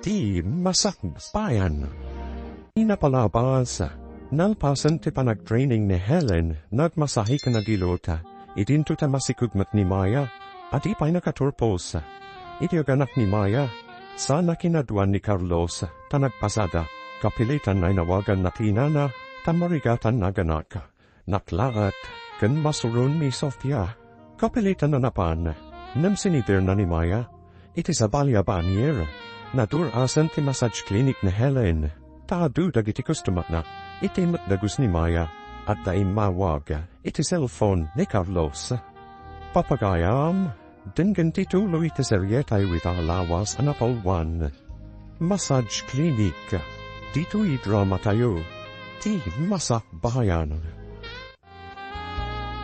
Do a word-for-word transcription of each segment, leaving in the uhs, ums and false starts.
Ti masakbayan. Inapalabas, nalpasen ti panagtraining ni Helen, nagmasahe ken nagilot. Idinto ta masikog met ni Maya, a di pay nakaturpos. Idi aganak ni Maya, saan a kinaduan ni Carlos, ta nagpasada. Kapilitan a inawaganna ti inana, ta marigatanna aganak. Naklaat ken masuron ni Sofia. Kapilitan a napan, ngem siniderna ni Maya. Iti sabali a banir, nadur-asen ti massage clinic ni Helen. Ta adu dagiti customerna. Iti met dagus ni Maya, adda immawag iti cellphone ni Carlos. Papagayam, denggen ti tuloy ti serietayo ita a lawas a napalwan. Massage clinic. Ditoy dramatayo, ti masakbayan.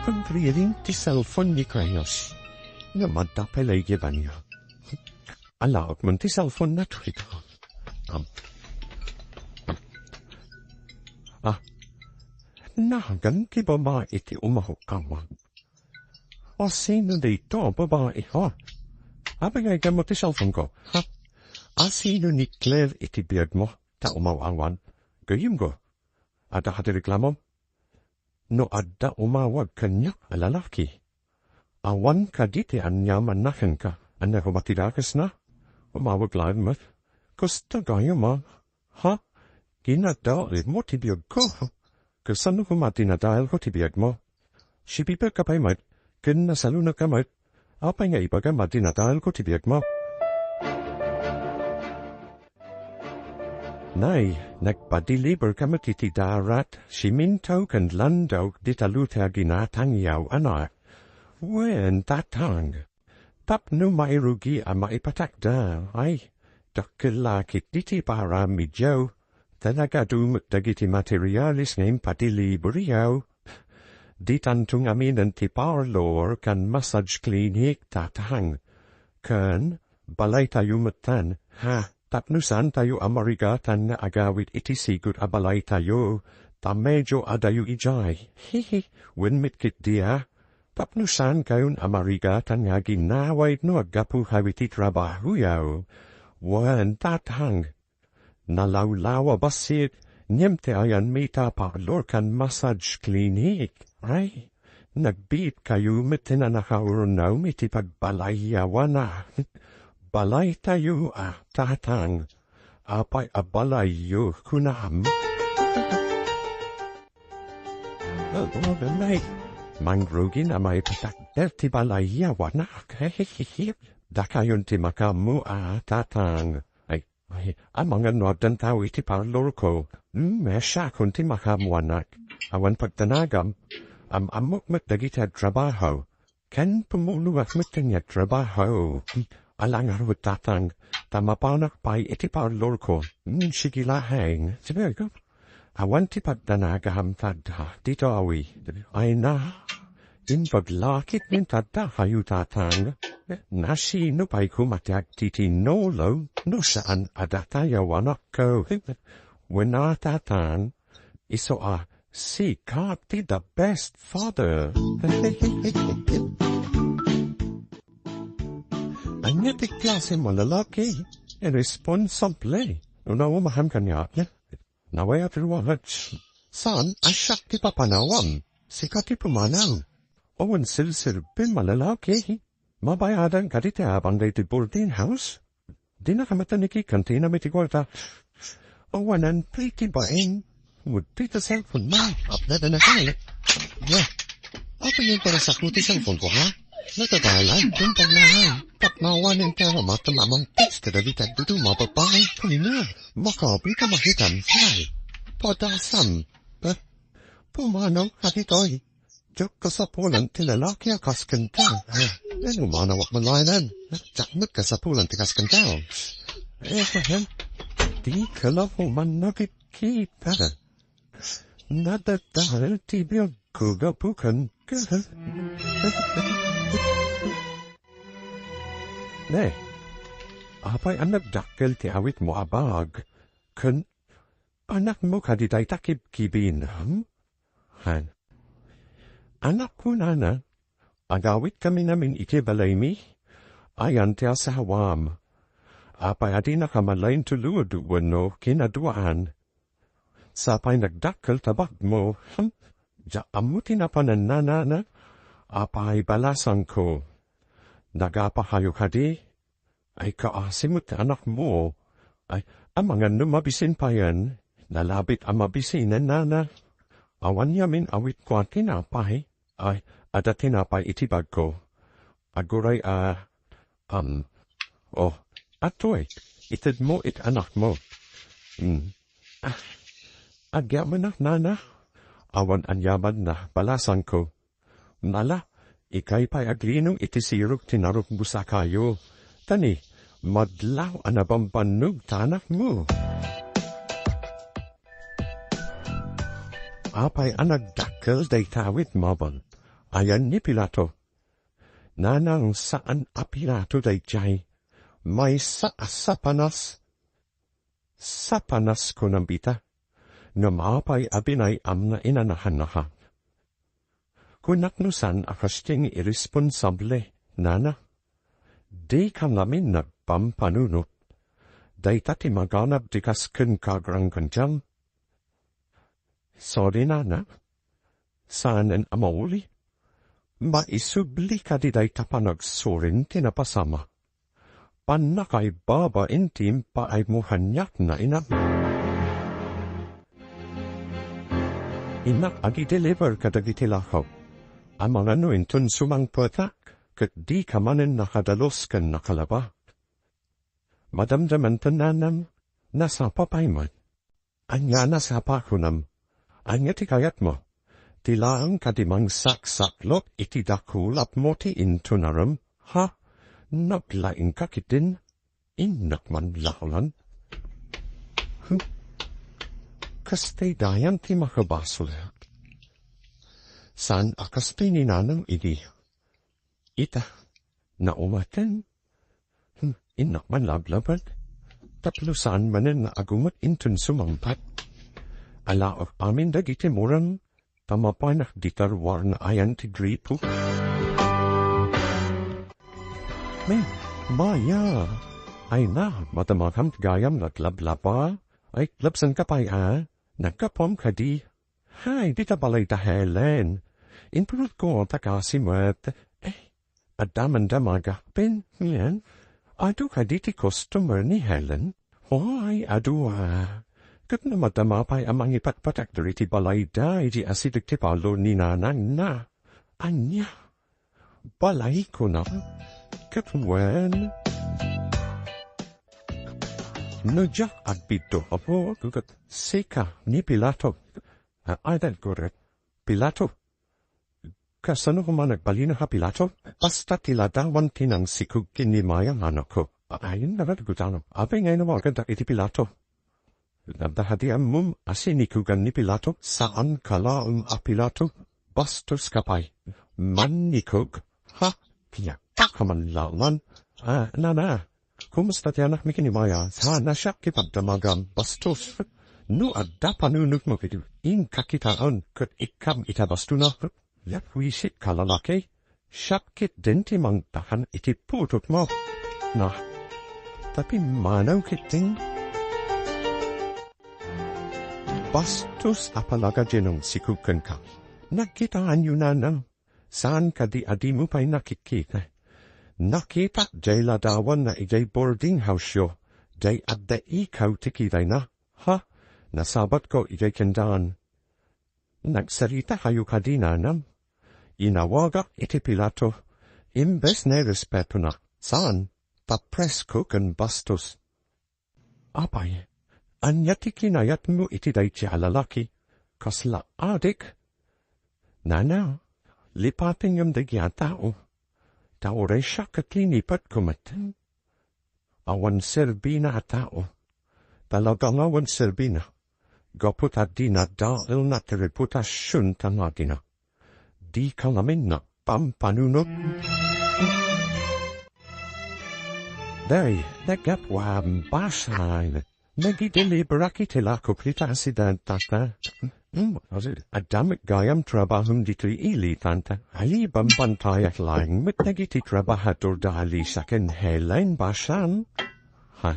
Pagriring ti cellphone ni Carlos. Nga madda pay laygebanyo. Alaok man ti cellphone na to ito. Am. Ah, nagan ti babae ti umawag. A sino dayto a babae, ha? Apay nga iganmo ti cellphone ko, ha? A sino ni Claire iti biagmo ta umaw-awan? Gayyemko, adda kadi reklamo? No adda umawag kaniak a lalaki, awan kadi ti aniamanna kenka. Ania koma ti dakesna? Umawag laeng met. Kasta gayam a, ha? Kinadaelmo ti biagko. Kasano koma ti nadaelko ti biagmo? Sipipekka pay met, ken nasalunekka met. Apay nga ibagam a dinadaelko ti biagmo? Nay, nagpadeliverka met iti darat, siminto ken landok dita lute a ginatangyaw, anak. Wen, tatang. Tapno mairugi a maipatakda, ay, dakkel la ketdi ti paramidyo. Talaga dumut dagiti materialis nga impadeliveryo. Ditanto ngaminen ti parlor ken massage clinic, tatang. Ken balaytayo metten, ha, tapno saantayo a marigatan nga agawid iti sigud a balaytayo, ta medio adayo idiay. Hihi, wen met ketdi a. Tapno saankayon a marigatan nga aginaway no aggapukayo iti trabahoyo. Wen, tatang. Nalawlaw a bassit, ngem ti ayanmi ita parlor ken massage clinic. Ay, nagbiitkayo met ti nannakaurnawmi ti pagbalayyawana. Balaytayo a, tatang. Apay a balayyo, kunam? Ay, mangrugin a maipatakder ti balayyawanak. Dakayon ti makaammo a, tatang. Ay, Ay, amangan no addan tao iti parlorko. Hmm, siakon ti makaammoanak. Awan pagdanagam. Am-ammok met dagiti agtrabaho. Ken pumulongak met ken nga agtrabaho. Ala ngarud, tatang, ta mapanak pay iti parlorko. Hmm, sige laeng. Sige, awan ti pagdanagam tadda, ti tawi. Ay na, imbag la ketdin tadda kayo, tatang. Nasino pay koma ti agtitinolo no saan a datayaw anakko? Wen a, tatang, isu a sika ti the best father. Ania ti klase a lalaki? Irresponsable. Unawam kaniak. Nawe a piruaget. Saan a siak ti papanawam? Sika ti pumanaw. Awan serserbim a lalaki. Mabayadan kadi ti abang daytoy boarding house? Dinaka met nakikantinam iti kuarta. Awanan pay ti bain. With data cellphone mo. Update na kayo. Yeah. Apay nga para sa ko ti cellphone ko, ha? Natatalan, kung paglahan. Tapnawan ng pera, matamamang text ka dali tagdudu, mapapangay, kanina. Makabi ka mahitan, fly. Padasam. Eh? Pumanaw ka ditoy. Diak kasapulan ti lalaki a kas kenta. Eh, umanaw ak malayanan. Diak met kasapulan ti kas kenta. Eh, kahem. Di ka la human nakikita. Nadadael ti biagko gapu kenka. Ne, apay a nagdakkel ti awitmo a bag ken anakmo kadi dayta kibkibin, hmm? Han. Anak, kunana, agawidkami ngamin iti balaymi. Ayan ti asawam. Apay a dinaka malaintulod wenno kinaduaan? Sapay nagdakkel ta bagmo, hmm? Diak ammo ti napanan, nana. Apay balasangko? Nagapakayo kadi? Ay, kaasi met ti anakmo. Ay, amangan no mabisin payen. Nalabit a mabisinen, nana. Awan ngamin awitko a tinapay. Ay, adda tinapay iti bagko. Aguray a, um, oh, atoy, itedmo iti anakmo. Hmm. Ah, agyamanak, nana. Awan aniamanna, balasangko. Nala, ikay pay aglinong iti sirok ti narukbos a kayo. Ta ni, madlaw a nabambannog ti anakmo. Apay a nagdakkel dayta awit, mabel? Ayan ni Pilato. Nanang, saan a Pilato daydiay. Maysa a sapanas. Sapanas, kunam ita. Ngem apay a binay-am nga inanakannaka? Kunak no saan a kasdiay nga iresponsable, nana. Dika ngamin nagpampanunot. Dayta ti maganab ti kas kenka, agranggandiam. Sorry, nana. Saanen a mauli. Maisubli kadi dayta panagsurin ti napasama. Pannakaibabain ti impaaymo kaniak, inam. Innak agi-deliver kadagiti lakaw. Amangan no inton sumangpetak, ket dika manen nakadalus ken nakalaba. Madamdamanten, nanam, nasapa pay met. Ania a nasapa, kunam? Ania ti kayatmo? Ti laeng kadi mangsaksaklot iti dakulapmo ti intunarem? Ha? Naglaingka ketdin? Innak man laolan. Hmm. Kastay dayam ti makabasol. Saan a kastay ni nanang idi. Ita, naumaten. Hmm, innak man lablabag. Tapno saan manen nga agumet inton sumangpet. Alaok amin dagiti murang, ta mapanak di tarwar nga ayan ti gripo. Men, Maya, ay na, madamagam gayam naglablaba. Ay, labsanka pay a, nagkapom kadi. Hay, dita balay da Helen. Inpurotko ta kasi met. Eh, adda man damaga. Pen, ngem, adu kadi ti customer ni Helen? Hoy, adu a. Ket no madama pay a mangipatpatak diri ti balay da, idi asideg ti palo ni nanangna. Ania? Balay, kunam? Ket wen? No diak agbiddut, apo, ket sika ni Pilato. A-, ay, dagkuret. Pilato. Kasano koma nagbalin a Pilato? Basta ti ladawan ti nangsikog ken ni Maya nga anakko. Ay, naragutano. Apay nga inawagandak iti Pilato? Nadda kadi ammom a sinikugan ni Pilato? Saan ka laeng a Pilato. Bastos ka pay. Mannikog? Ha? Kiyata ka man laeng. Ah, nana. Kumusta ti anakmi ken ni Maya? Sana siak ti pagdamagam, bastos. No adda panunotmo ket inka kitaen ket ikkam ita bastona. Diak wisit ka lalaki. Siak ketdin ti mangtakan iti putotmo. Na, ta pimmanaw ketdin. Bastos a palagad ti nangsikog kenka. Nagkitaanyo, nanang. Saan kadi a dimo pay nakikita? Nakitak diay ladawan nga idiay boarding house-yo, diay adda ikaw ti kitayna. Ha? Nasabatko idiay kendaan. Nagsaritakayo kadi, nanam? Inawagak iti Pilato. Imbes nga irespetona, saan? Ta presko ken bastos. Apay, ania ti kinayatmo iti daytoy a lalaki? Kasla adik? Nana, lipaten ngem dagiti a tao. Ta uray siak ket linipatko met. Awan serbina a tao. Talaga nga awan serbina. Gapu ta dinadaelna ti reputasion ta nagina. Dika ngamin nagpampanunot. Day, naggapuam, basan. Nagideliberak iti lakok ita asideg, tata. Hmm, asid, adda met gayam trabahom ditoy ili, tanta. Ali, bambantayak laeng met dagiti trabahador da Alisa ken Helen, basan. Ha?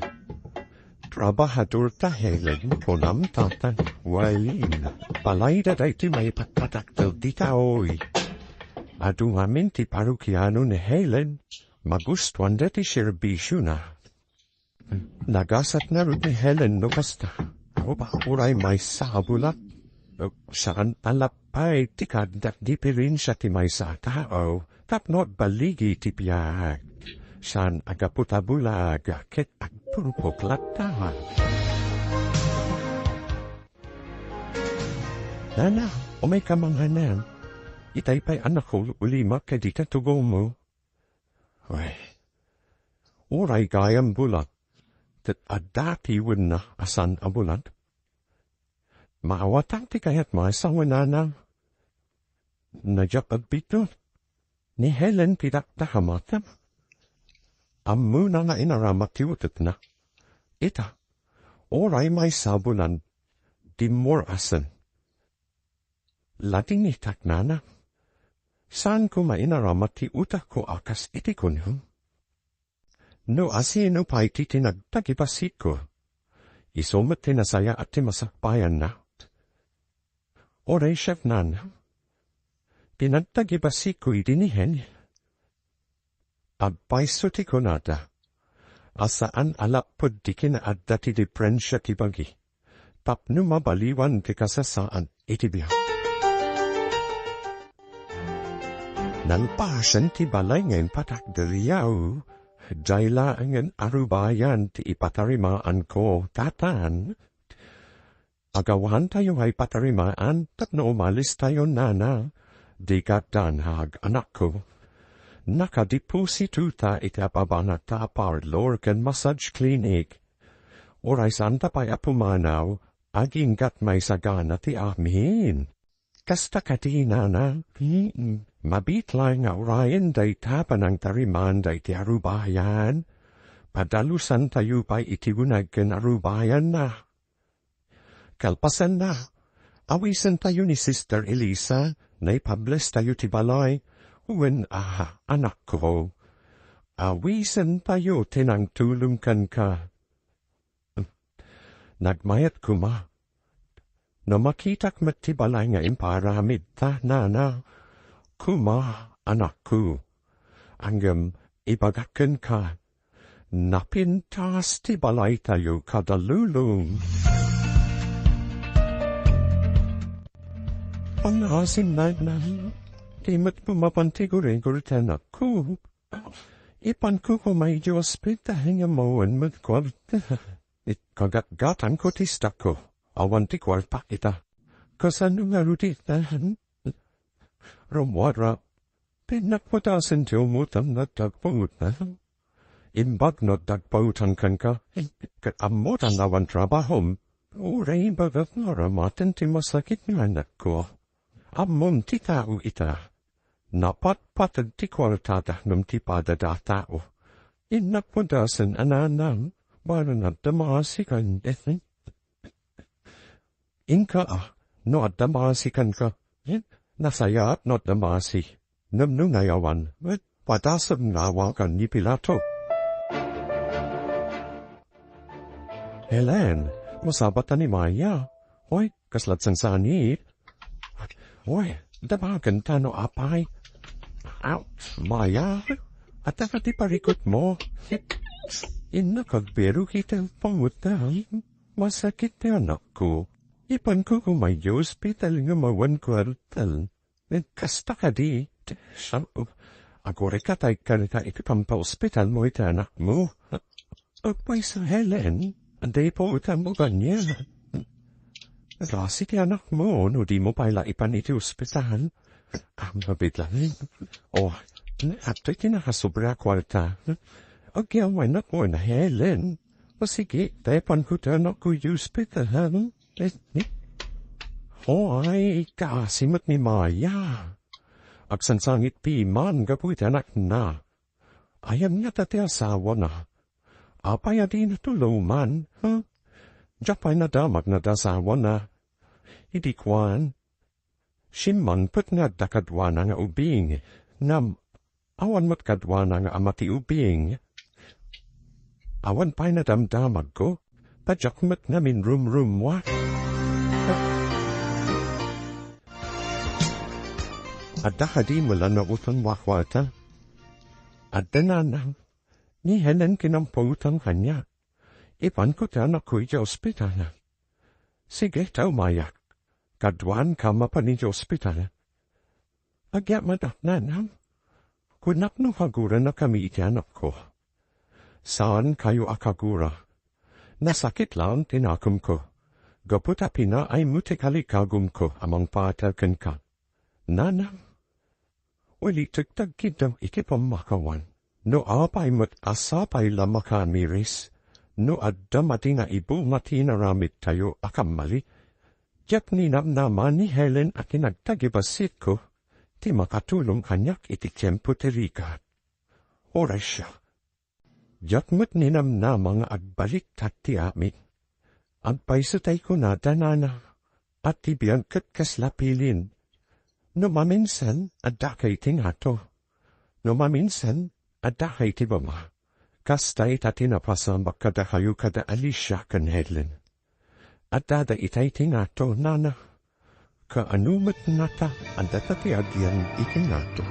Trabahador ta, Helen, kunam, tatan. Wen, balayda daytoy maipatpatakder dita, oy. Adu ngamin ti parokiano ni Helen, magustuanda ti serbisiona. Nagasat ngarud ni Helen no kasta. Aw, ba, uray maysa a bulag. Saan a lapay ti kaaddak diferensia ti maysa a tao tapno agballigi ti biag. Saan a gapu ta bulag ket agpurpok latta. Nana, umayka manganem. Itay pay a nakulimak kadita tugomo. Wen, uray gayam bulag, ket adda ti wenna a saan a bulag. Maawatak ti kayatmo a sawen, nana. Nadiak agbiton. Ni Helen ti dakdakamatem. Ammona nga inaramat ti utekna. Ita, uray maysa a bulan, dimmor asen. Ladingitak, nana. Saan koma inaramat ti utekko a kas iti kunam. No asino pay ti tinagtagibasitko, isu met ti nasayaat ti masakbayanna. Uray siak, nana, tinagtagibasitko idi ni Helen. Agpayso ti kunada a saan a lapud ti kinaadda ti diferensia ti bagi tapno mabaliwan ti kasasaan iti biag. Nalpasen ti balay nga impatakderyaw, diay laengen a rubayan ti ipatarimaanko, tatan. Agawantayo nga ipatarimaan tapno umalistayo, nana. Dika danag, anakko. Nakadepositota iti ababanata a parlor ken massage clinic. Uray saanta pay a pumanaw, agingga't maisagana ti amin. Kasta kadi, nana? Hmm, mabitlay nga urayen dayta panangtariman daydi a rubayan. Padalusantayo pay iti uneg ken a rubayanna. Kalpasanna, awisentayo ni Sister Elisa, naipablestayo ti balay, wen a, anakko. Awisentayo ti nangtulong kenka. Nagmayat koma. No makitak met ti balay nga imparamidta, nana, koma, anakko. Ngem ibagak kenka, napintas ti balaytayo kada lulong. Pangaasim, nana, di met mapan ti gurigor ti anakko. Ipanko koma idiay ospital nga mawen met kuarta. Kagatgatanko ti istakko. Awan ti kuarta ita. Kasano ngarud ita? Rummuar, pinakputasen ti umutang nga dagpautang. Imbag no dagpautang kenka, ket ammo ta awan trabahom. Uray ibagak nga aramaten ti masakit nga anakko. Ammom ti tao ita. Napatpateg ti kuartada ngem ti padada a tao. Innak padasen a nanang, baro adda maasikan. Inka a, no adda maasikanka. Nasayaat no adda maasi. Ngem no nayawan, padasem nga awagan ni Pilato. Helen, masapata ni Maya. Hoy, kasla ti sangsangit. Hoy, damagen ta no apay. Aw, Maya, adda kadi parikutmo? Innak agbirok iti panguta. Masakit ti anakko. Ipanko koma idiay ospital nga awan kuarta. Kasta kadi, agurayka ta ikkanka iti pampaospitalmo iti anakmo. Agpayso, Helen, adda ipautangmo kaniak. Rasi ti anakmo no dimo pay la ipan iti ospital. Ah, mabitlay. Oh, adtoy ti nakasobra a kuarta. Agyamanak, Helen. O sige, ta ipanko ti anakko iti ospital. Hoy, kaasi met ni Maya. Agsangsangit piman gapu iti anakna. Ayan ngata ti asawana? Apay a di natulongan, ha? Diak pay nadamagna ti asawana. Idi kuan, simmangpet nga adda kaduana nga ubing, ngem awan met kaduana nga ama ti ubing. Awan pay nadamdamagko, ta diak met ngamin rumrummuar. Adda kadi met la nautangmo a kuarta? Adda, nanang. Ni Helen ti nampautang kaniak. Ipanko ti anakko idiay ospital. Sige, ta umayak. Kaduaanka mapan idiay ospital. Agyamanak, nanang. Kunak no kagurannakami iti anakko. Saankayo a kagura. Nasakit laeng ti nakemko. Gapu ta pinaaymo ti kalikagumko a mangpatel kenka. Nanang, ulitek dagiti iti pammakawan. No apay met a sapay la makamiris, no adda madi nga ibunga ti inaramidtayo a kammali, diak ninamnama ni Helen a ti nagtagibasitko ti makatulong kaniak iti tiempo ti rigat. Horacio, diak met ninamnama nga agbaliktad ti amin. Agpayso tay kunada, nana, a ti biag ket kasla pilin. No maminsan, adda kay ti ngato. No maminsan, adda kay ti baba. Kasta ita ti napasamak kadakayo kada Alicia ken Helen. Adda dayta iti ngato, nana. Kaano met ngata a data ti agyan iti ngato?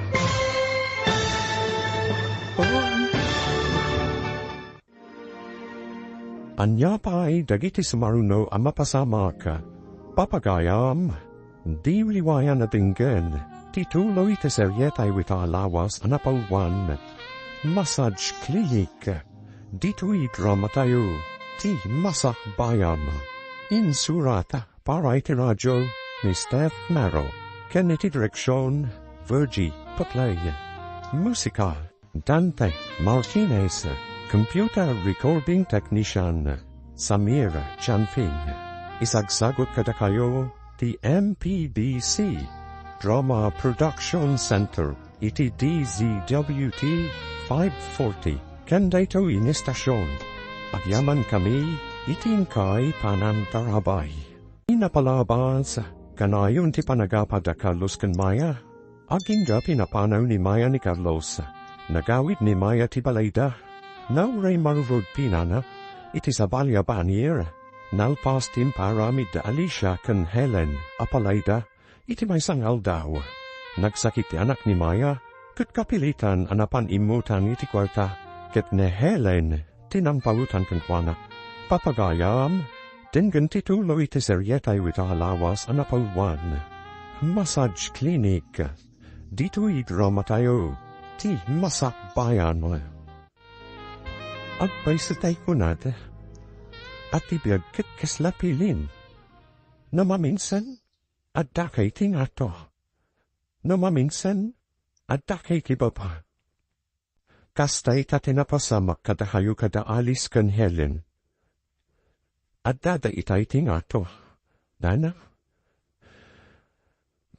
Ania pay dagiti sumaruno a mapasamak? Papagayam, di liwayan a denggen ti tuloy ti serietayo ita a lawas a napauluan, Massage Clinic. Ditoy dramatayo, ti Masakbayan. Insurat para iti radio ni Steph Mero, ken iti direksion, Virgie Paclay. Musika, Dante Martinez. Computer recording technician, Samir Chanfing. Isagsagut kadakayo ti M P B C Drama Production Center iti D Z W T five forty. Ken daytoy nga istasion, agyamankami iti inkay panangtarabay. Napalabas, kanayon ti panagapa da Carlos ken Maya. Agingga pinapanaw ni Maya ni Carlos. Nagawid ni Maya ti balayda. Nauray marurod pinana iti sabali a banir. Nalpas ti imparamid da Alicia ken Helen a balayda. Iti maysa nga aldaw, nagsakit ti anak ni Maya, ket kapilitan a napan immutang iti kuarta, ket ni Helen ti nampautang kenkuana. Papagayam, denggen ti tuloy iti serietayo ita a lawas a napauluan, Massage Clinic. Ditoy dramatayo, ti Masakbayan. Agpayso tay kunada, a ti biag ket kasla pilin. No maminsan, adda kay ti ngato. No maminsan, adda kay ti baba. Kasta ita ti napasamak kadakayo kada Alice ken Helen. Adda dayta iti ngato, nana.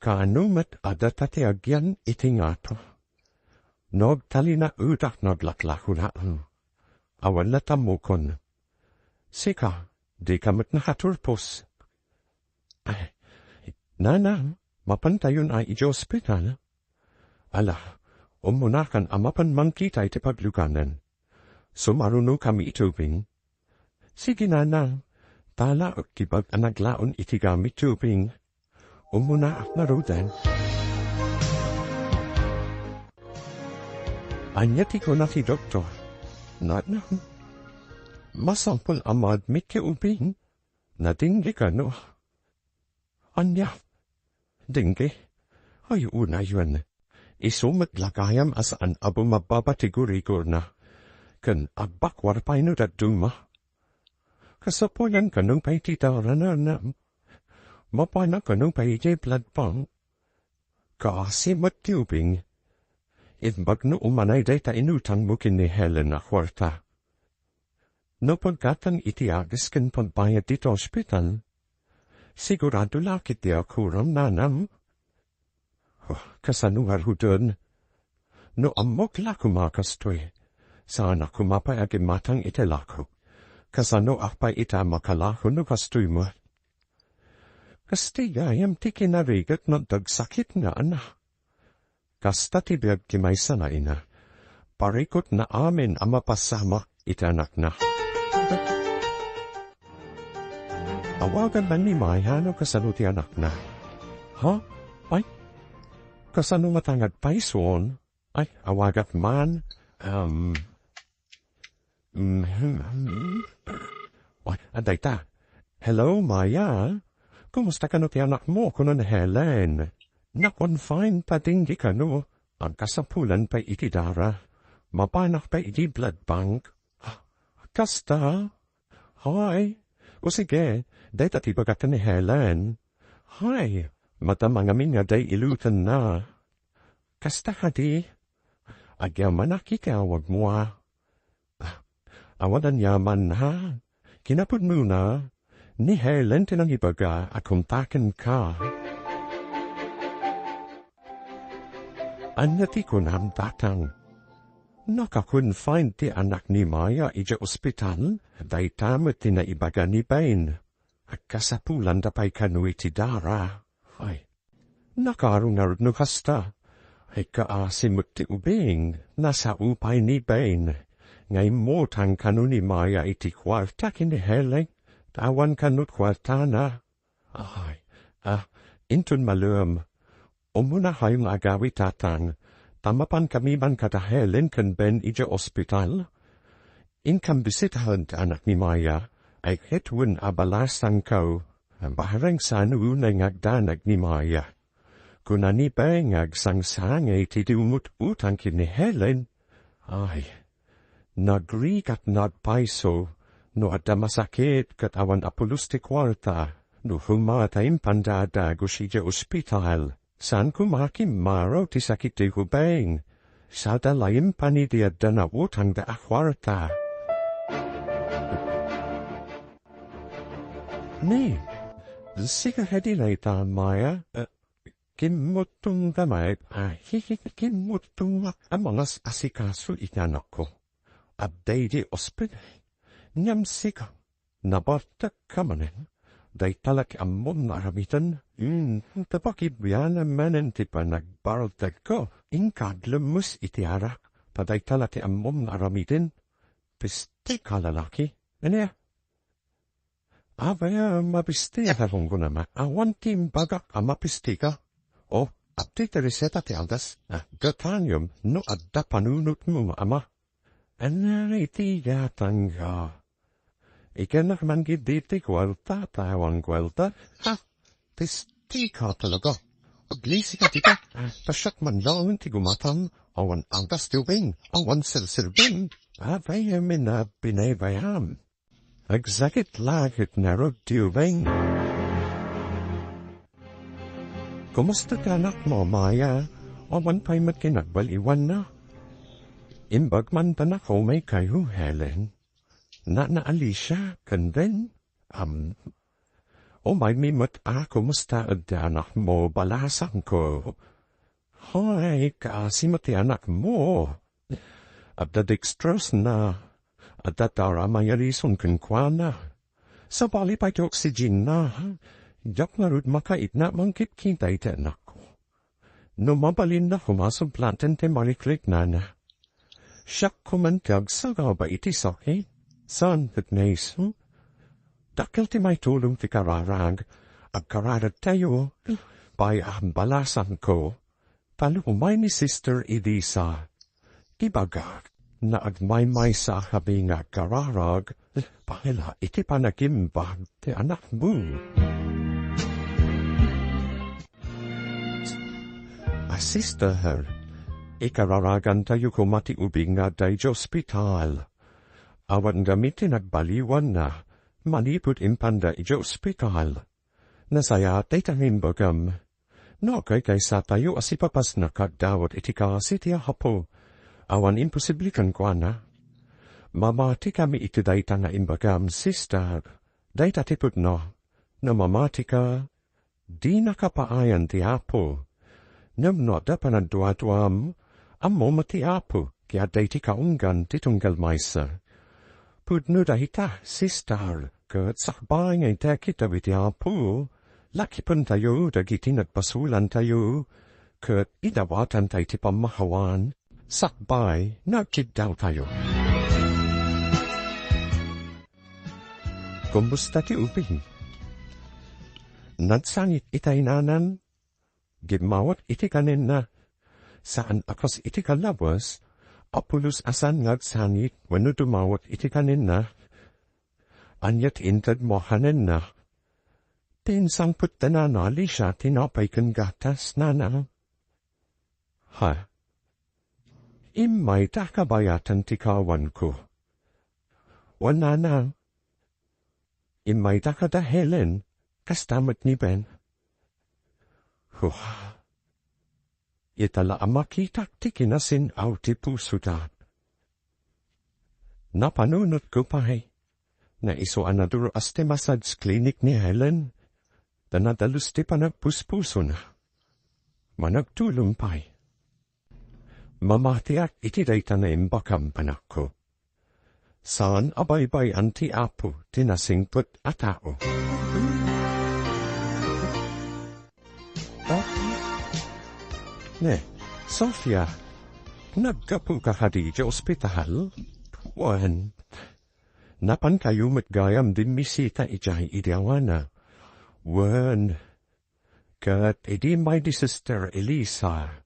Kaano met a data ti agyan iti ngato? No agtalinaedak no aglaklako laeng. Awan la tammukon. Sika, dika met nakaturpos. Ay, nana, mapantayon a idiay ospital? Ala, ummunakan a mapan mangkita iti pagluganan. Sumarunokami iti ubing. Sige, nana, tala agkibag a naglaon iti gamit ti ubing. Ummunaak ngaruden. Ania ti kuna ti doktor? Nana, masapul a ma-admit ti ubing. Nadengge kano? Ania? Dengge? Ay, unayen. Isu met la gayam a saan a bumababa ti gurigorna. Ken agbakuar pay no dadduma. Kasapulan kano pay ti daranana. Mapana kano pay idiay blood bank. Kaasi met ti ubing. Imbag no umanay dayta inutangmo ken ni Helen a kuarta. No paggatang iti agas ken pagbayad dita ospital, sigurado la ketdi a kuram, nanam? Oh, kasano ngaruden? No ammok la koma kastoy, saanak koma pay agimatang iti lako. Kasanoak pay ita a makalako no kastoy met? Kasta gayam ti kinarigat no adda agsakit nga anak. Kasta ti biag ti maysa nga ina. Parikutna amin a mapasamak iti anakna. Awagan man ni Maya no kasano ti anakna. Ha? Ay, kasano nga tangad payson? Ay, awagak man. Um, mhm. Ay, adayta. Hello, Maya. Kumusta kano ti anakmo? Kuno ni Helen. Na-confine pa dingdi kano. Agkasapulan pay iti dara. Mapanak pay iti blood bank. Kasta? Hay. O sige, dayta ti ibagak ni Helen. Hay, madama ngamin nga day ilutenna. Kasta kadi? Agyamanak iti awagmo a. Awan aniaman, ha? Kinapudnona, ni Helen ti nangibaga a kontakenka. Ania ti kunam, Tatang? Naka-confine ti anak ni Maya idiay ospital, dayta met ti naibaga ni Beng. Agkasapulanda pay kano iti dara. Ay, nakaarungarod no kasta. Ay, kaasi met ti ubing, nasao pay ni Beng. Nga immutang kano ni Maya iti kuarta ken ni Helen, ta awan kano kuartana. Ay, ah, inton malem, ummunayo nga agawi, Tatang, ta mapankami man kada Helen ken Beng idiay ospital. Inkam bisitaen ti anak ni Maya, ay ket wen a balasangko, bareng saan unay nga agdanag ni Maya. Kuna ni Beng nga agsangsangit iti umut-utang ken ni Helen. Ay, nagrigat nga agpayso, no adda masakit ket awan a pulos ti kuarta, no humatay impanda a dagus idiay ospital. Saan koma a kimmaro ti sakit ti ubing. Sada la impanda idi adda nautangda a kuarta. Ni, sika kadi dayta, Maya? Eh, kimmutongka met, ah, hi-, hi-, kimmutongak a mangas-asikaso iti anakko. Adda idi ospital. Ngem sika, nabartekka manen. Dayta la ti ammom nga aramiden. Hmm, ta pakibianam manen ti panagbartekko. Inka aglemmes iti arak. Ta dayta la ti ammom nga aramiden. Pistika, lalaki. Ania? Apay a mapistika, kunkunam a. Awan ti imbagak a mapistika. O, adtoy ti reseta ti aldas. Ah, gatanem no adda panunotmo nga ama. Ania iti gatangka? Ikkannak man ketdi ti kuarta, ta awan kuarta. Ha? Pistika talaga. Aglisika dita. Ta siak man laeng ti gumatam. Awan aldas ti ubing. Awan serserbing. Apay a binabayam. Agsakit la ket ngarud ti ubing. Kumusta ti anakmo, Maya? Awan pay met kinabal-iwanna. Imbag man ta nakaumay kayo, Helen. Nana Alicia, ken Beng? Am, umaymi met a kumusta ti anakmo, balasangko? Hay, kaasi met ti anakmo. Adda dextrose na. Adda dramamine-rison kenkuana. Sabali pay ti oxygen na. Diak ngarud makaitna mangkitkita iti anakko. No mabalinna koma, sumplanten ti marikliknana. Siak koman ti agsagaba iti sakit. Saan ket naisu? Dakkel ti maitulong ti kararag. Agkararagtayo. Pay a balasangko. Tallo umay ni Sister Elisa. Ibagak, naagmaymaysa a kami nga agkararag, pay la iti panagimbag ti anakmo. A sister, ikararagantayo koma ti ubing nga adda idiay ospital. Awan ngamin ti nagbaliwanna, manipud impanda idiay ospital. Nasayaat dayta nga imbagam. No agkaykaysatayo a sipapasna ket agdawat iti kaasi ti Apo, awan imposible kenkuana. Mamatikami iti dayta nga imbagam, sister. Dayta ti pudno. No mamatika, dinaka paayan ti Apo. Ngem no adda panagduaduam, ammom ti Apo, ket adda iti kaunggan ti tunggal maysa. Pudno dayta, sister, ket sakbay nga intekitaw iti Apo, lakipentayo dagiti nagbasolantayo, ket idawatanta iti pammahawan, sakbay nga agkiddawtayo. Kumusta ti ubing? Nagsangit itay nanan, gimmawat iti kanenna. Saan a kas iti kalabas, a pulos a saan nga agsangit wenno dumawat iti kanenna. Ania ti intedmo a kanenna? Ti insangpet da nana Alicia tinapay ken gatas, nana. Ha? Immayda kabayaten ti kawanko. Wen, nana. Immayda kada Helen, kasta met ni Ben. Huh. Ita la a makitak ti kinasin-aw ti pusoda. Napanunotko pay. Naisu a nadur-as ti massage clinic ni Helen. Ta nadalus ti panagpuspusona. Managtulong pay. Mamatiak iti dayta naimbag a banakko. Saan a baybay-an ti Apo ti nasingpet a tao. Ne, Sofia, naggapuka kadi idiay ospital? Wen, napankayo met gayam dimmisita idiay idi awana? Wen, ket idi immay ni Sister Elisa,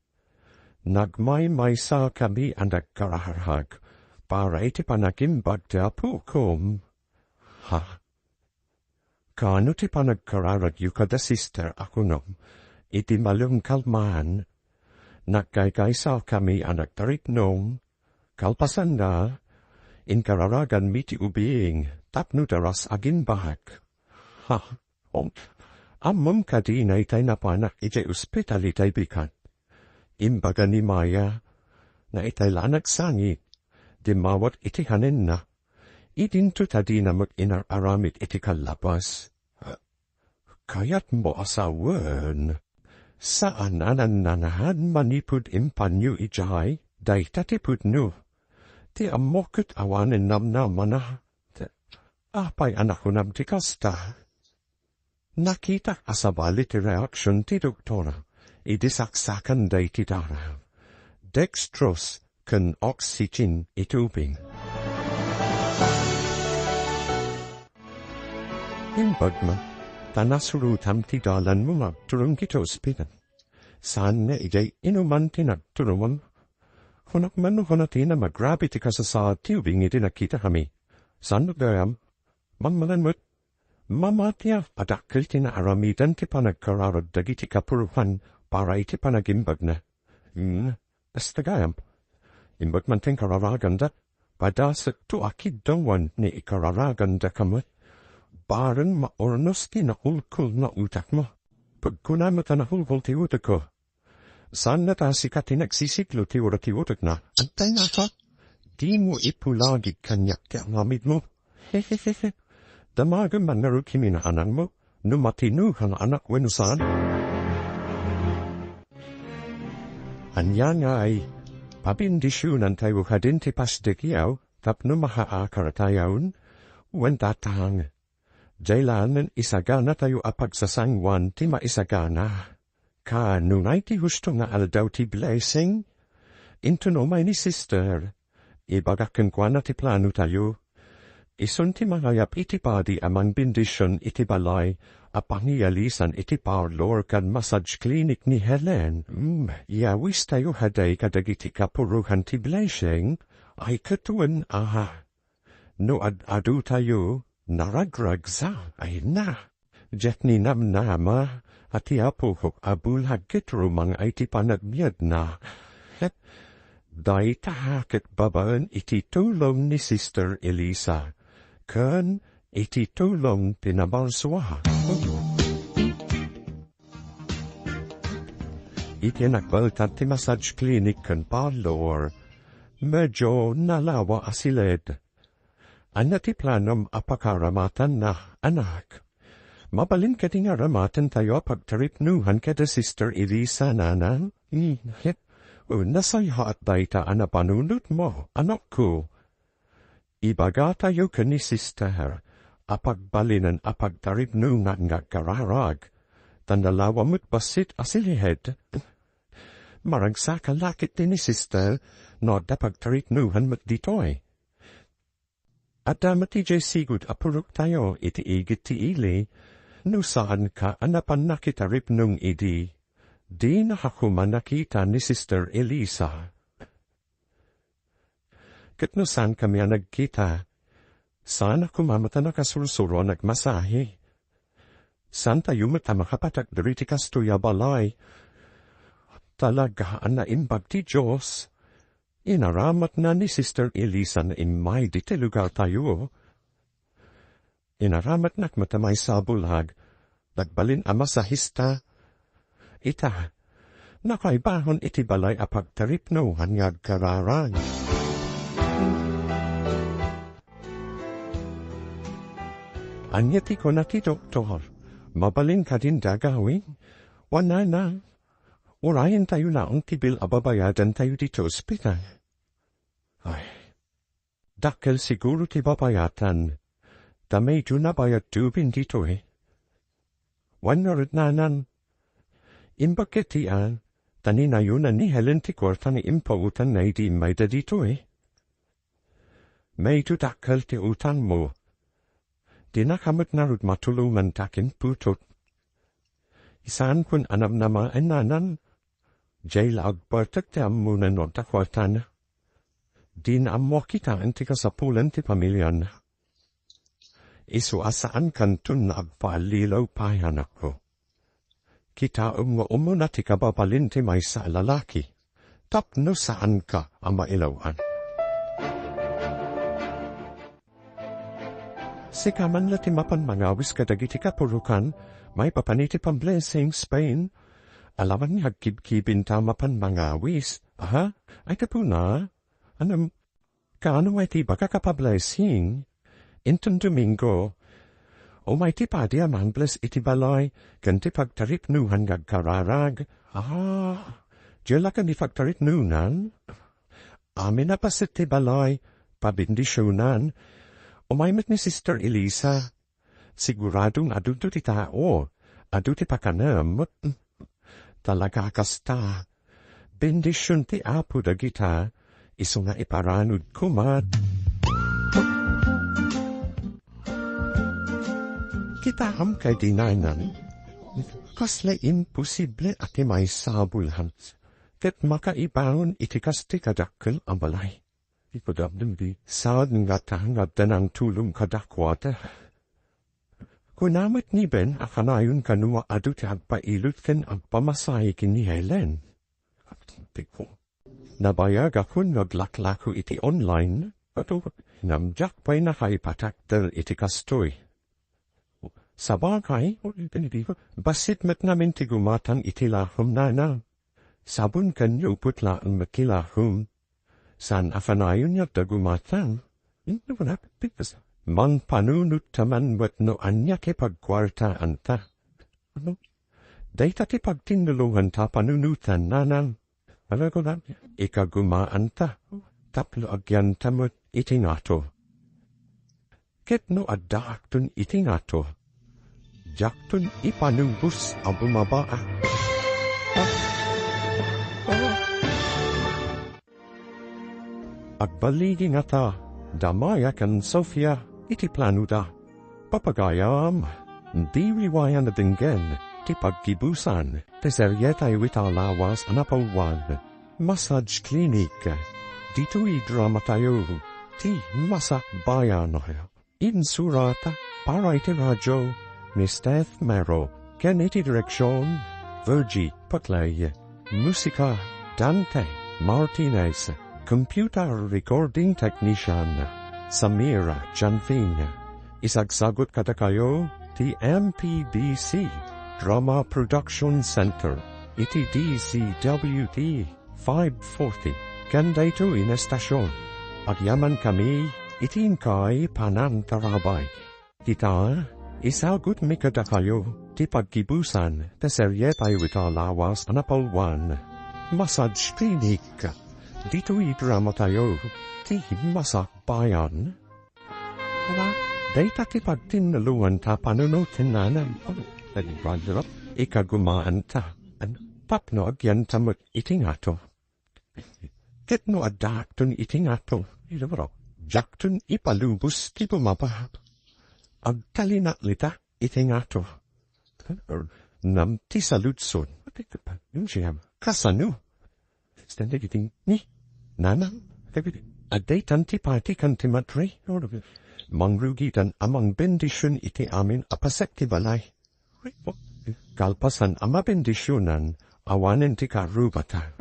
nagmaymaysa kami a nagkararag para iti panagimbag ti apokom. Ha? Kaano ti panagkararagyo kada sister a kunom? Iti malem kalman, nagkaykaysa kami a nagtaripnong, kalpasanna, inkararaganmi ti ubing tapno daras agimbag. Ha? Ammom kadi daytay napanak idiay ospital itay bigat? Imbaga ni Maya, nga itay la a nagsangit, dimmawat iti kanenna. Idinto ta dina met inar-aramid iti kallabas. Kayatmo a sawen, saan a nannanahan manipud impanyo idiay dayta ti pudno. Ti ammok ket awanen namnamana. Apay a nakunam ti kasta? Nakitak a sabali ti reaksion ti doktor idi saksakanda iti dara, dextrose ken oxygen iti ubing. Imbag met, ta nasurotam ti dalanmo nga agturong iti ospital. Saan nga idiay inuman ti nagturongam? Kunak man no kunana ti namagrabe ti kasasaad ti ubing idi nakitakami. Saan met gayam? Mangmanan met, mamatiak a dakkel ti naaramidan ti panagkararag dagiti kapurokan para iti panagimbagna. Hmm, kasta gayam. Imbag man ti inkararaganda, padasekto a kiddawan ni ikararagandaka met. Bareng maurnos ti nakulkol nga utekmo. Pagkuna met a nakulkol ti utekko. Saan nga ta sika ti nagsisiglo ti ura ti utekna. Antay nga ka? Dimo ipulagid kaniak ti aramidmo. Hehehehe. Damagem man ngarud ti kinaanakmo, no matino nga anak wenno saan. Ania ngay, pabendisionantayo kadin ti pasdegiaw tapno makaakaratayon? Wen, tatang, diay laengen isaganatayo a pagsasangoan ti maisagana. Kaano ngay ti husto nga aldaw ti blessing? Inton umay ni sister, ibagak kenkuana ti planotayo. Isun ti mangayab iti padi a mangbendision iti balay a pangialisan iti parlor ken massage clinic ni Helen. Hmm, iyawistayo kadi kadagiti kapurokan ti blessing, ay ket wen, aha. No ad-adutayo, naragragsa, ay na. Diak ninamnama a ti apok a bulag ket rumang ay ti panagbiagna. Ket dayta ket babaen iti tulong ni Sister Elisa ken iti tulong ti namarsua. Iti nagbaltan ti massage clinic ken parlor, medyo nalawa a siled. Ania ti planom a pakaaramatanna, anak? Mabalin kadi nga aramatentayo a pagtaripnongan kada Sister Elisa, nanang? Hmm, hep. O, nasayaat dayta a napanunotmo, anakko. Ibagatayo ken ni Sister a pagbalinen a pagtaripnongan nga agkararag, ta nalawa met bassit a siled. Maragsak a lakit ti ni Sister no adda pagtaripnongan met ditoy. Adda met idiay sigud a puroktayo iti igid ti ili, no saanka a napannak ita ripnong idi, dinaka koma nakita ni Sister Elisa. Ket no saankami a nagkita, saanak koma met a nakasursuro a nagmasahe. Saantayo met a makapatakder iti kastoy a balay. Talaga a naimbag ti Dios. Inaramatna ni Sister Elisa nga immay ditoy lugartayo. Inaramatnak met a maysa a bulag, nagbalin a masahista. Ita, nakaibahon iti balay a pagtaripnoan nga agkararag. Ania ti kuna ti doktor? Mabalin kadin dagawin? Wen nana, urayentayo laeng ti bill a babayadantayo ditoy ospital. Ay, dakkel siguro ti babayatan, ta medyo nabayadto ubing ditoy. Wen ngarud nanan, imbag ket ti a, ta ninayonan ni Helen ti kuarta nga impautangna idi immayda ditoy. Medyo dakkel ti utangmo. Dinaka met ngarud matulongan ta ken putot. Saankon a namnamaen nanan, diay la agbartek ti ammona no adda kuartana. Dina ammo a kitaen ti kasapulan ti pamiliana. Isu a saankanton nga agpaallilaw pay, anakko. Kitaem nga umuna ti kababalin ti maysa a lalaki, tapno saanka a mailaw-an. Sika man la ti mapan mangawis kadagiti kapurokan, maipapan iti pa-blessing, Spain. Alawan nga agkibkibin ta mapan mangawis. Aha? Ay, tapuna? Anam, kaano nga iti ibagak a pa-blessing? Inton Domingo, umay ti padi a mang-bless iti balay, ken ti pagtaripnoan nga agkararag. Ah, diay la ken ti pagtaripnoan? Amin a paset ti balay, pabendisionan. Umay met ni Sister Elisa. Sigurado nga adunto ti tao, adu ti pakanem. Talaga a kasta. Bendision ti Apo dagita, isu nga iparanud koma. Kitaem kadi nanan, kasla imposible a ti maysa a bulan, ket makaibaon iti kas ti kadakkel a balay. Ipadamdam di sad nga ta nga adda nangtulong kadakuada. Kuna met ni Ben a kanayon kano nga adu ti agpailot ken agpamasahe ken ni Helen. Nabayagakon nga aglaklako iti online, ato, namdiak pay nakaipatakder iti kastoy. Sabagay, bassit met ngamin ti gumatang iti lahum, nana. Sabon ken yupot laeng met ti lahum. Saan a kanayon nga adda gumatang. Mangpanunot ta man met no ania ti pagkuartaanta. Ano? Dayta ti pagtinnulonganta a panunotan, nanang. Ano ko na? Ikagumaanta. Tapno agyanta met iti ngato. Ket no addaakton iti ngato, diakton ipanubos a bumaba. Agbaligi ngata da Maya ken Sofia iti planoda. Papagayam, diriwayan a denggen ti paggibusan ti serietayo ita a lawas a napauluan, Massage Clinic. Ditoy dramatayo, ti Masakbayan. Insurata para iti radio ni Steph Mero, ken iti direksion, Virgie Paclay. Musika, Dante Martinez. Computer recording technician, Samira Janvin. Isagsagut kadakayo ti M P B C Drama Production Center iti D Z W T five forty. Ken daytoy nga estasion, agyamankami iti inkay panangtarabay. Ita, isagutmi kadakayo ti paggibusan ti serietayo ita a lawas a napauluan, Massage Clinic. Ditoy dramatayo, ti Masakbayan. Ala, dayta ti pagtinnulonganta a panunoten, nanang. Ikagumaanta. Tapno agyanta met iti ngato. Ket no addaakton iti ngato, Diakton ipalubos ti bumaba. Agtalinaak latta iti ngato. Ngem ti saludsod. Kasano? Stand iti ni Nanang. Adda tan ti pati ken ti matri. Mangrugitan a mangbendision iti amin a paset ti balay. Kalpasan a mabendisionan, awanen ti karrubata.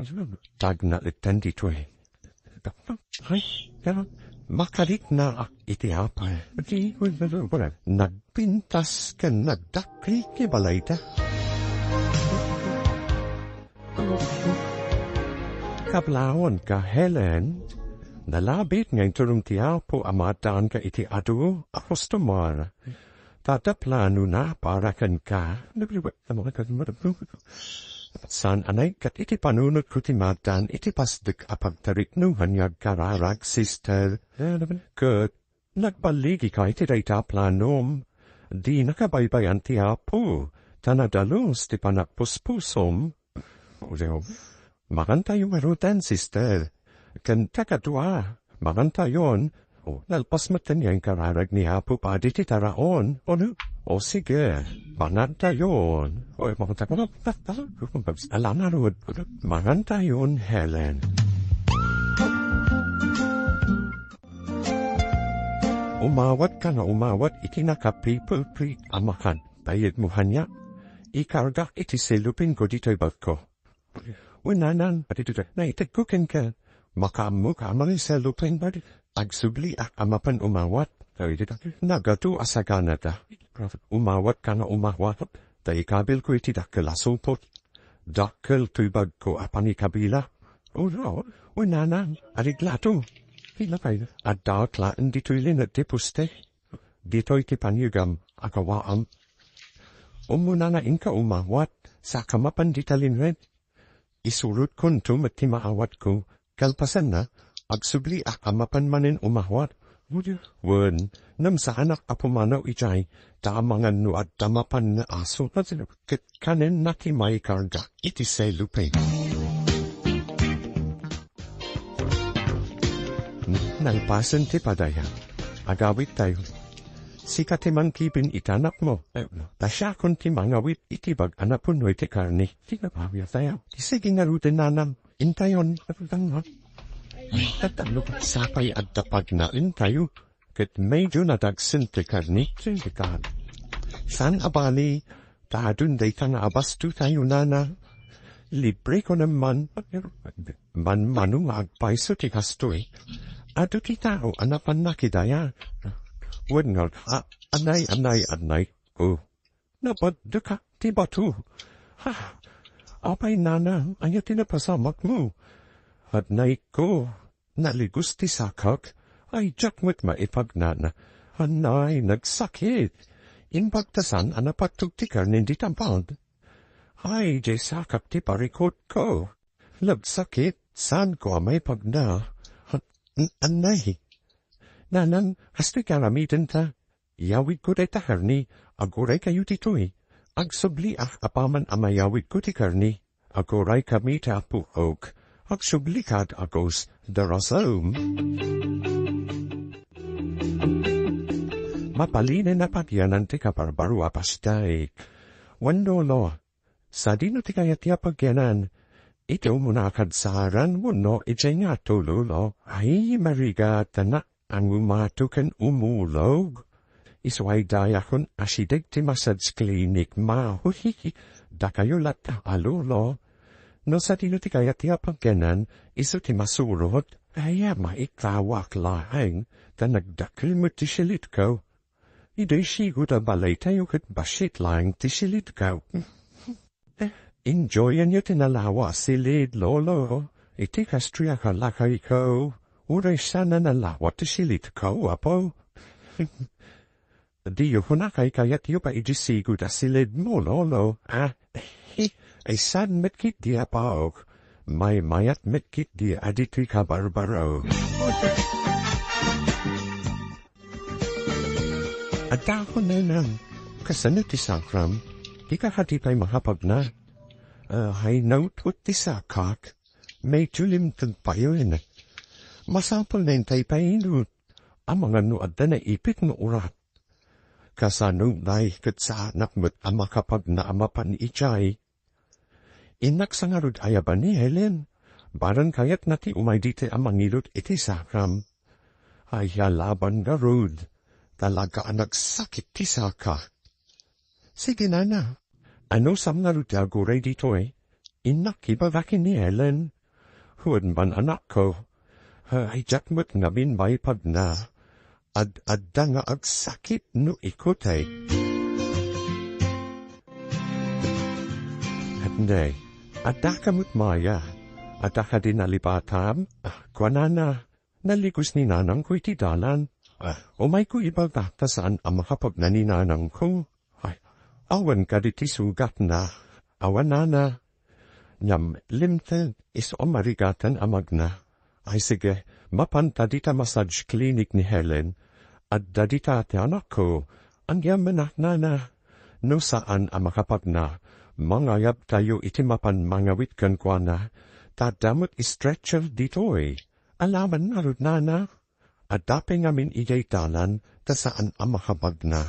Tagna itten ditoy. Ay, pero makariknaak iti apay. Nagpintas ken nagdakkel ti balayda. Kablaonka, Helen, nalabit nga inturong ti Apo a maaddaanka iti adu a kustomar. Ta adda planona para kenka. Saan a naikkat iti panunotko ti maaddan iti pasdek a pagtariknoan nga agkararag, sister. Ket nagballigika iti dayta a planom. Dinaka baybayan ti Apo, ta nadalus ti panagpuspusom. Mangantayo ngaruden, sister. Ken ta kadua, mangantayon. O, nalpas met ken nga inkararag ni Apo padi ti taraon. Ono? O, sige, mangantayon. O, mangantayon. Ala ngarud, mangantayon, Helen. Umawatka nga umawat iti naka-paper plate a makan. Bayadmo ania. Ikargak iti selopinko ditoy bagko. Wen, Nanang, adi ditoy, naitedko kenka. Makaammoka a mangiselopin, badi. Agsubliak a mapan umawat. Nagadu a saganata. Umawatka nga umawat. Ta ikabilko iti dakkel a supot. Dakkel toy bagko a pangikabila. Ura, wen, Nanang, adi lato. Pila kay, addaak laeng ditoy linet ti poste. Ditoy ti panyegam a gawaam. Ummuna nga inka umawat, saka mapan dita linet. Isurotkonto met ti maawatko, kalpasanna, agsubliak a mapan manen umawat. Wen, ngem saanak a pumanaw idiay, ta amangan no adda mapan nga aso. Ket kanenna ti maikarga iti selopin. Nalpasen ti padaya. Agawittayo. Sika ti mangkibin iti anakmo. Ta siakon ti mangawit iti bag a napuno iti karne. Ti napawiatayo. Ti sige ngaruden, Nanang. Intayon. Tatalo. Sapay adda pagnaentayo. Ket medyo nadagsen ti karne. Sika. Saan a bali, ta adun dayta nga abastotayo, Nanang. Libreko naman. Manmano nga agpayso ti kastoy. Adu ti tao a napanna kidaya. Wen nga, a-, anay, anay, anay. O, nabaddekak ti bato. Ha, apay, Nanang, ania ti napasamakmo? Adnayko, naligos ti sakak. Ay, diak met maipagnana. Anay, nagsakit. Imbag ta saan a napatog ti karne dita bag. Ay, diay sakak ti parikutko. Nagsakit, saanko a maipagna. An-, anay. Nanang, kastoy ti aramidenta. Iyawidko dayta karne, aguraykayo ditoy. Agsubliak apaman a mayawidko ti karne, aguraykami ti Apook. Agsublikad a gus, darasem. Mapalinen a pagyanan ti kabarbaro a pasdek. Wen, Lolo, sadino ti kayat ti a pagyanan? Iti umuna a kadsaran wenno idiay ngato, Lolo? Ay, marigat, anak. Angumato ken umulog. Isu ay dayakon asideg ti massage clinic, ma. Dakayo latta a, Lolo. No sadino ti kayat ti a pagyanan, isu ti masurot. Ay, ama, ikawak laeng, ta nagdakkel met ti silitko. Idiay sigud a balaytayo ket bassit laeng ti silitko. Enjoyanyo ti nalawa a silid, Lolo. Iti kastoy a kalakayko, uray saan a nalawa ti silidko, Apo. Diyo kuna kaykayatyo pay idiay sigud a silidmo, Lolo. Ah, ay saan met ketdi, Apo. Maymayat met ketdi a ditoy kabarbaro. Adda ako, Nanang. Kasano ti sakram? Dika kadi pay makapagna? Ah, ay, nautut ti sakak. Medyo limteg payen. Masapul na intay painut. amangan no adda naipit nga urat. Kasano ngay ket saanak met a makapagna a mapan idiay? Innak sa ngarud ayaban ni Helen. Barang kayatna ti umay ditoy a mangilot iti sakam. Ay, alaban ngarud. Talaga a nagsakit ti saka. Sige, nana. Anusam ngarud ti aguray ditoy? Innak ibaga ken ni Helen. Wen man, anakko. Ay, diak met ngamin maipagna. Ad-adda nga agsakit no ikutek. Ket ne, addaka met, Maya? Adda kadi nalipatam? Ah, kuanana, naligos ni nanangko iti dalan. Ah, umayko ibaga ta saan a makapagna ni nanangko. Ay, awan kadi ti sugatna. Awan, nana. Ngem limted, isu a marigatan a magna. Ay, sige, mapanta dita massage clinic ni Helen. Adda dita ti anakko. Ania met, nana? No saan a makapagna, mangayabtayo iti mapan mangawit kenkuana. Ta adda met stretcher ditoy. Alaman ngarud, nana. Adda pay ngamin idiay dalan ta saan a makapagna.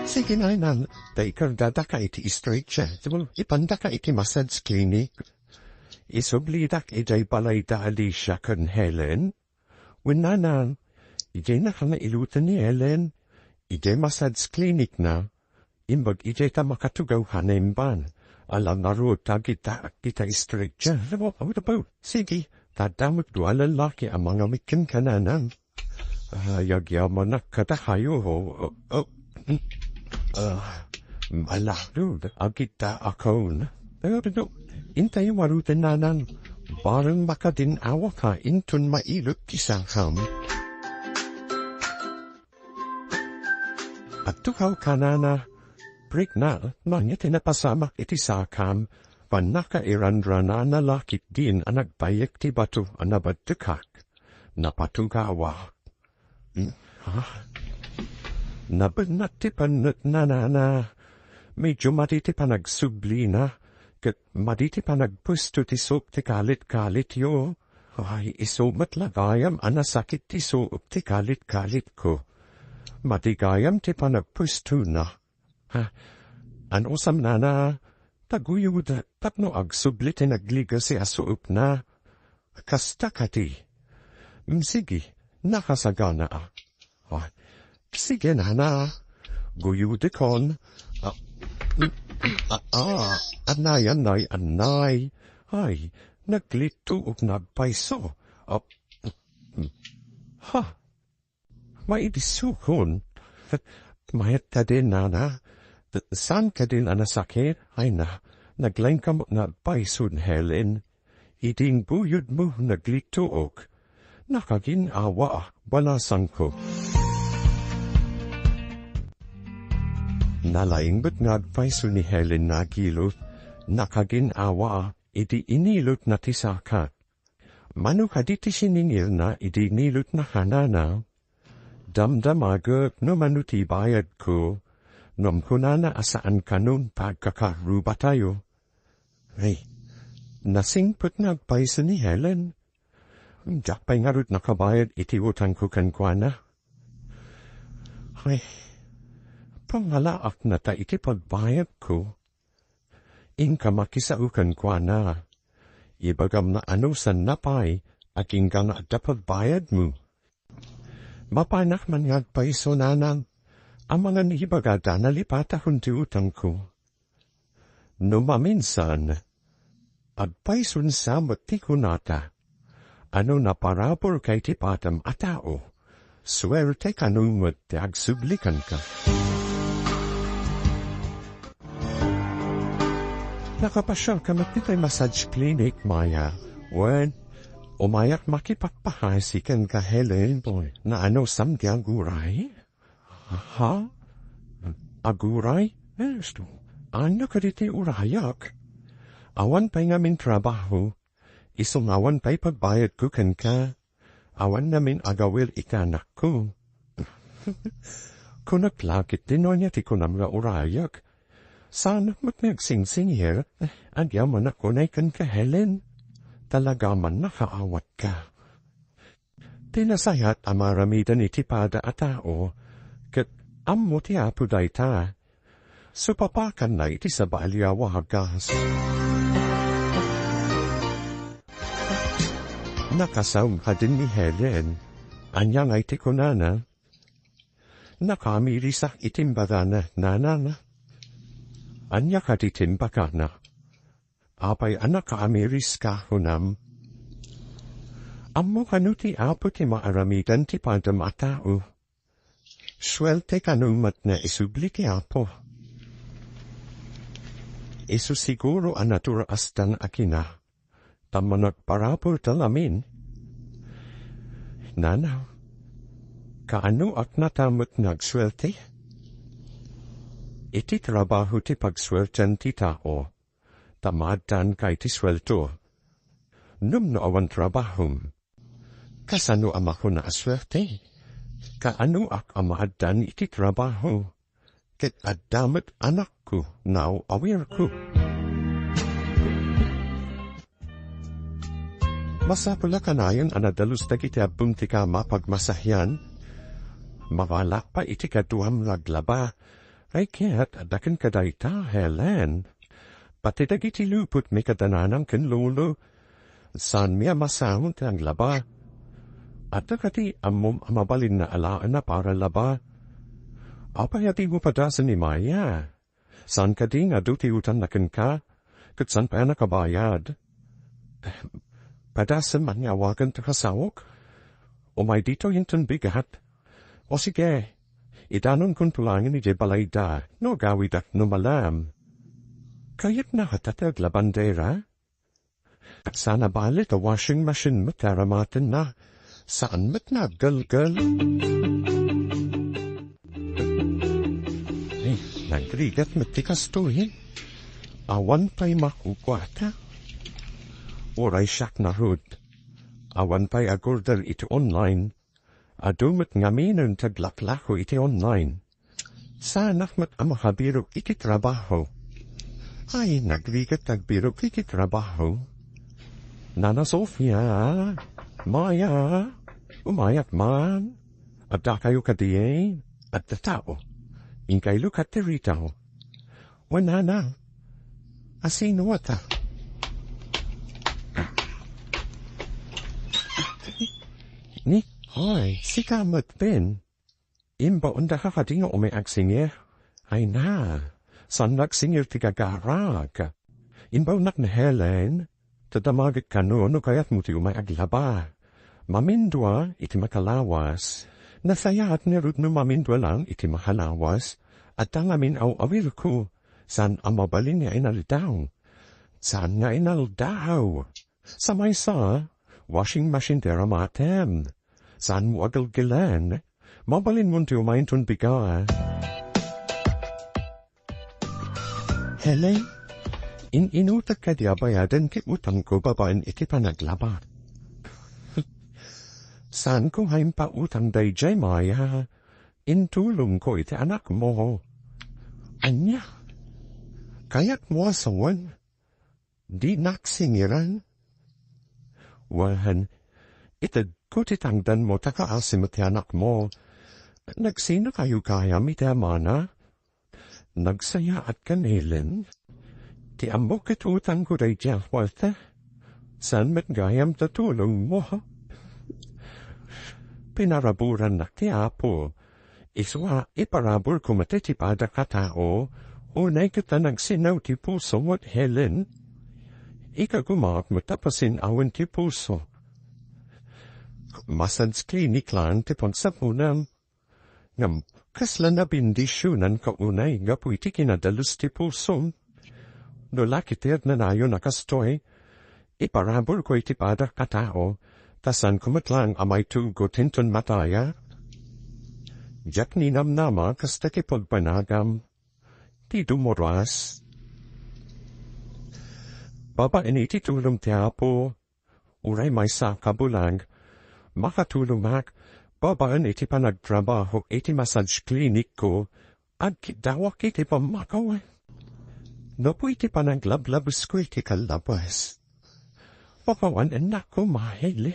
Sige, nana, ta ikardadaka iti stretcher. Ipandaka iti massage clinic. Isublidak idiay balayda Alicia ken Helen. Wen, nana, idiay naka nailoten ni Helen. Idiay massage clinic na. Imbag idiay ta makatugaw hanay ban. Ala ngarud ta kita, kita stretcher. Apo, apo, apo. Sige, ta adda met dua a lallaki a mangawit kenka, nana. Ay, agyamanak kadakayo. Oh, oh. Ah, malalo, agita akon. Pero, intayo ngaruden, nana. Barang makadin-awaka inton mailot ti sakam. Agtugaw ka, nana. Break na, mangiti na pasamak iti sakam. Pannakairanrana na la ketdin a nagbayek ti bato a nabaddekak. Napatugawak. Hmm, ha? Nabennat ti pannetna, nana. Medyo madi ti panagsublina, ket madi ti panagpuesto ti suot ti kalit-kalityo. Ay, isu met la gayam a nasakit ti suot ti kalit-kalitko. Madi gayam ti panagpuestona. Ha? Anusam, nana, ta guyod tapno agsubli ti nagligasi a suotna. Kasta kadi. Mm, sige, nakasagana a. Ah, sige, nana. Guyodekon. Ah, mm, ah, ah, anay, anay, anay. Ay, naglittook nga agpayso. Ah, mm, ha? Maidisukon. Mayat kadi, nana. Saan kadin a nasakit? Ay na, naglaingka met nga agpayso ni Helen. Idin guyodmo naglittook. Nakagin-awa, balasangko. Nalaing met nga agpayso ni Helen nga agilot. Nakagin-awa, idi inilotna ti saka. Mano kadi ti siningirna idi inilotna, nana? Damdamagek no mano ti bayadko, ngem kunana a saan kanon ta agkakarrubatayo. Ay, nasingpet nga agpayso ni Helen. Diak pay ngarud nakabayad iti utangko kenkuana. Ay, pangalaakna ta iti pagbayadko. Inka makisao kenkuana. Ibagam nga anusanna pay, agingga nga adda pagbayadmo. Mapanak man nga agpayso, nanang. Amangan ibagada, nalipatakon ti utangko. No maminsan, agpayson sa met ti kunata. Ano naparabur kay ti padam a tao? Suerte kano met ti agsubli kenka. Nakapasiarka met ditoy massage clinic, Maya. Wen, umayak makipagpahasi kenka, Helen. Nga anusam ti aguray? Ha? Aguray? Esto, ania kadi ti urayak? Awan pay ngamin trabaho. Isu nga awan pay pagbayadko kenka. Awan ngamin agawil iti anakko. Kunak la ketdi no ania ti kunam nga urayak. Saanak met nga agsingsingir, agyamanak unay kenka, Helen. talaga man nakaawatka. Ti nasayaat a maaramiden iti pada a tao, ket ammo ti Apo dayta. Supapakanna iti sabali a wagas. Nakasaom kadin ni Helen. Ania ngay ti kunana? Nakaamirisak iti imbagana, nanang. Ania kadi ti imbagana? Apay a nakaamiriska, kunam? Ammo kano ti Apo ti maaramiden ti padam a tao. Suerte kano met nga isubli ti Apo. Isu siguro a naturas dan a kina. Ta managparabur ta lamin. Nana, kaano ak natamet nga agsuerte? Iti trabaho ti pagsuerten ti tao, ta maaddan kay ti sueldo. Ngem no awan trabahom, kasano a makuna a suerte? Kaano ak a maaddan iti trabaho? Ket adda met anakko, naw-awirko. Masapul a kanayon a nadalus dagiti abbom ti kama a pagmasahian. Mabalak pay iti kaduam nga aglaba. Ay ket, adda kenka dayta, Helen. Pati dagiti lupotmi kada nanang ken lolo, saanmi a masaon ti aglaba. Adda kadi ammom a mabalin nga alaen a para laba? Apay a dimo padasen ni Maya? Saan kadi nga adu ti utangna kenka, ket saan pay a nakabayad? Padasem man nga awagen ti kasaok? Umay ditoy inton bigat. O sige, idanonkonto laengen idiay balayda, no agawidak no malem. Kayatna ngata ti aglabandera? Saan a bale ta washing machine met ti aramatenna. Saan met nga aggelgel. Ay, nagrigat met ti kastoyen. Awan pay makukuata. Uray siak ngarud. Awan pay agorder iti online. Adu met ngamin ti aglaklako iti online. Saanak met a makabirok iti trabaho. Ay, nagrigat ti agbirok iti trabaho. Nana Sofia, Maya, umayak man. Addakayo kadi? Adda tao. Inkaylo kat ti ritaw. Wen nana, asino ngata? Ni, hoy, sika met Ben. Imbaondaka kadi nga umay agsingir? Ay na, saan nga agsingir ti gagarak? Imbaonak ni Helen, ta damagek kano no kayatmo ti umay aglaba. Mamindua iti makalawas. Nasayaat ngarud no mamindua laeng iti makalawas. Adda ngamin aw-awirko. Saan a mabalin nga inaldaw. Saan nga inaldaw? Sa maysa, washing machine ti aramatem. Saanmo agelgelen? Mabalinmon ti umayen ton bigat. Helen, in-inutek kadi a bayaden ti utangko babaen iti panaglaba? Saanko nga impautang daydiay, Maya. Intulongko iti anakmo. Ania? Kayatmo a sawen? Dinak singiran? Wen, itedko ti tangdanmo ta kaasi met ti anakmo. Nagsino kayo gayam iti amana? Nagsayaat ken Helen? Ti ammok ket utangko daydiay a kuarta. Saan met gayam ta tulongmo? Pinaraburannak ti Apo. Isu a iparaburko met ti padak a tao, unay ket ta nagsinnaw ti pusom met Helen. Ikagumaak met ta pasin-awen ti puso. Massage clinic laeng ti pagsapunam. Ngem, kasla nabendisionanka unay gapu iti kinadalus ti pusom? No la ket ti agnanayon a kastoy, iparaburko iti padak a tao, ta saanko met laeng a maitugot inton matayak. Diak ninamnama kasta ti pagbanagam. Ti dumuras. Babaen iti tulong ti Apo, uray maysa a kabulag, makatulongak, babaen iti panagtrabaho iti massage clinic ko, agkiddawak iti pammakaw. Gapu iti panaglablabesko iti kallabas. Papawan ennak ko mahili.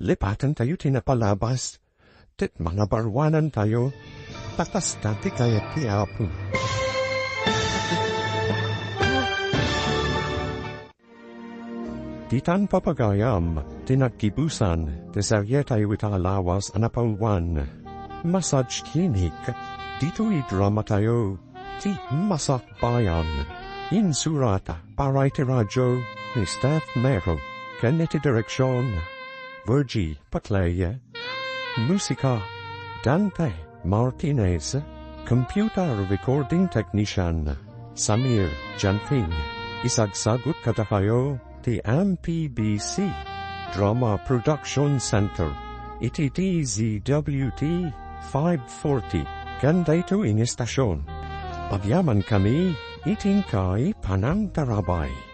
Lipatentayo ti napalabas. Ket mangabaruanantayo. Takasta ti kayat ti Apo. Ditan papagayam, ti naggibusan, ti serietayo ita a lawas a napawan. Massage Clinic. Ditoy dramatayo, ti Masakbayan. Insurata, para iti radio, ni Steph Mero, ken iti direksion, Virgie Paclay. Musika, Dante Martinez. Computer recording technician, Samir Janfing. Isagsagut kadakayo ti M P B C Drama Production Center iti D Z W T five forty ken daytoy nga estasion. Agyamankami iti inkay panangtarabay.